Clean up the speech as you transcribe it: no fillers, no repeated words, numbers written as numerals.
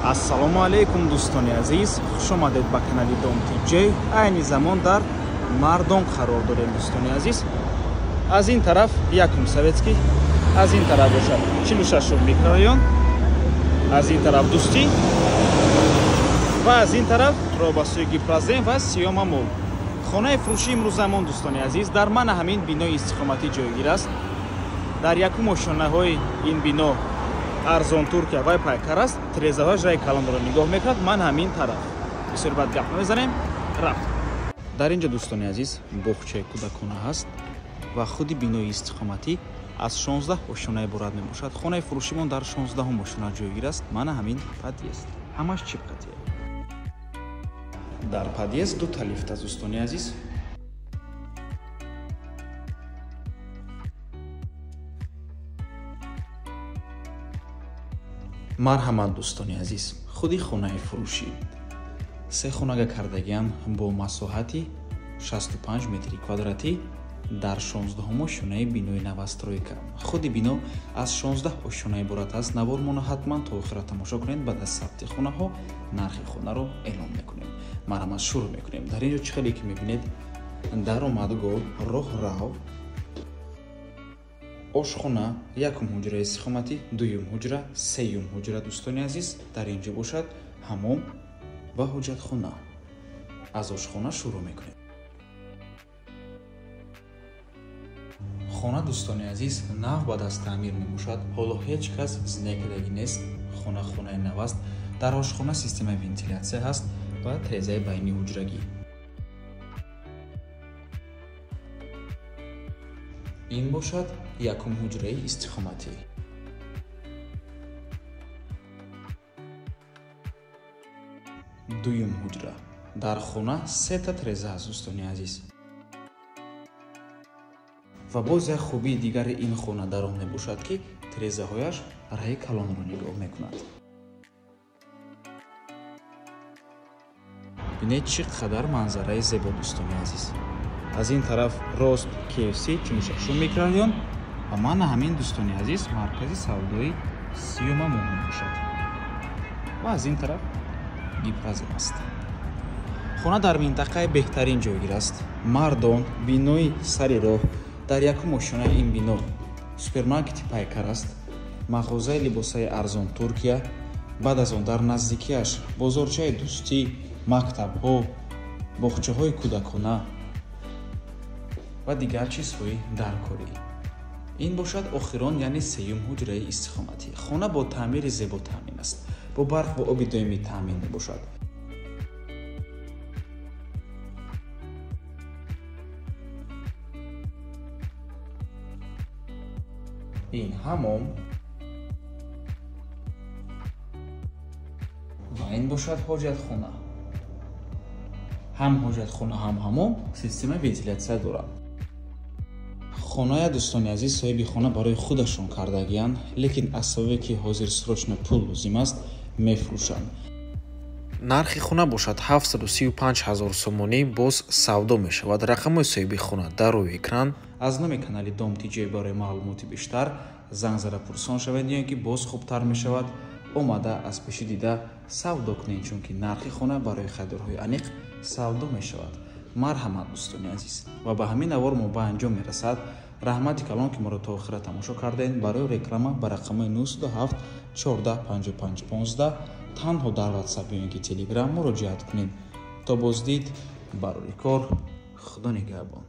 Ассалому алайкум дӯстони азиз, хуш омадед ба канали Дом ТҶ. Айни замон дар Мардон қарор дорем дӯстони азиз. Аз ин тараф якум Советский, аз ин тараф бошад 46 микрорайон, аз ин тараф Дӯстӣ ва аз ин тараф роҳ ба сӯи Гипрозем ва Сиёма Мол. Хонаи фурӯши имрӯзамон дӯстони азиз дар мана ҳамин бинои истиқоматӣ ҷойгир аст. Дар якум ошёнаҳои ин бино Арзон Туркия ва Пайкар аст. Тирезаҳояш раи калонро нигоҳ мекунад. Ман ҳамин тараф. Бисёр бад гап намезанем. Рафт. Дар инҷо дӯстони азиз боғчаи кӯдакона ҳаст ва худи бинои истиқоматӣ аз 16 ошёна иборат мебошад. Хонаи фурӯшимон дар 16 ошёна ҷойгир аст. Мана ҳамин подъезд. Ҳамаш чипқатия. Дар подъезд ду та лифт аст дӯстони азиз. Марҳамат дӯстони азиз, худи хонаи фурӯшӣ се хонага кардагиам бо масоҳати 65 метри квадратӣ дар 16 ошёнаи бинои новостройка. Худи бино аз 16 ошёна иборат аст. Навормона ҳатман то охира тамошо кунед. Баъд аз сабти хонаҳо нархи хонаро эълон мекунем. Марҳамат, шурӯъ мекунем. Дар инҷо чӣ хеле ки мебинед, даромадгоҳ, роҳрав, ошхона, якум ҳуҷраи истиқоматӣ, дуюм ҳуҷра, сеюм ҳуҷра дӯстони азиз. Дар инҷо бошад ҳамом ва ҳуҷҷатхона. Аз ошхона шурӯъ мекунем. Хона дӯстони азиз нав ба даст таъмир мебошад. Ҳоло ҳеҷ кас зиндагӣ нест. Хона хонаи нав аст. Дар ошхона системаи вентилятсия ҳаст ва тирезаи байни ҳуҷрагӣ. Ин бошад якум ҳуҷраи истиқоматӣ. Дуюм ҳуҷра. Дар хона сета тиреза ҳаст дӯстони азиз. Ва боз як хубии дигари ин хона дар он мебошад, ки тирезаҳояш раи калонро нигоҳ мекунад. Бинед чӣ қадар манзараи зебо дӯстони азиз. Аз ин тараф рост KFC 46 микрорайон ва мана ҳамин дӯстони азиз маркази савдои Сиёма Мол мебошад. Ва аз ин тараф Гипрозем аст. Хона дар минтақаи беҳтарин ҷойгир аст. Мардон, бинои сари роҳ. Дар якум ошёнаи ин бино супермаркети Пайкар аст, мағозаи либосаи Арзон Туркия, баъд аз он дар наздикиаш бозорчаи Дӯстӣ, мактабҳо, боғчаҳои кӯдакона ва дигар чизҳои даркорӣ. Ин бошад охирон, яъне сеюм ҳуҷраи истиқоматӣ. Хона бо таъмири зебо таъмин аст, бо барқ ва оби доимӣ таъмин мебошад. Ин ҳамом ва ин бошад ҳоҷатхона. Ҳам ҳоҷатхона ҳам ҳамом системаи вентилятсия дорад. Хоная дӯстони азиз соҳиби хона барои худашон кардагиянд, лекин аз сабабе ки ҳозир срочно пул лозим аст, мефурӯшанд. Нархи хона бошад 735 ҳазор сомонӣ, боз савдо мешавад. Рақамҳои соҳиби хона дар рӯи экран. Аз номи канали Дом ТҶ барои маълумоти бештар занг зада пурсон шавед, ё ин ки боз хубтар мешавад омада аз пеши дида савдо кунед, чунки нархи хона барои харидорҳои аниқ савдо мешавад. Марҳамат дӯстони азиз. Ва ба ҳамин навор мо ба анҷом мерасад. Раҳмати калон ки моро то охира тамошо кардед. Барои реклама ба рақамҳои 907 14 55 15 танҳо дар WhatsApp ё ин ки Telegram муроҷиат кунед. То боздид, барори кор, Худо нигаҳбон.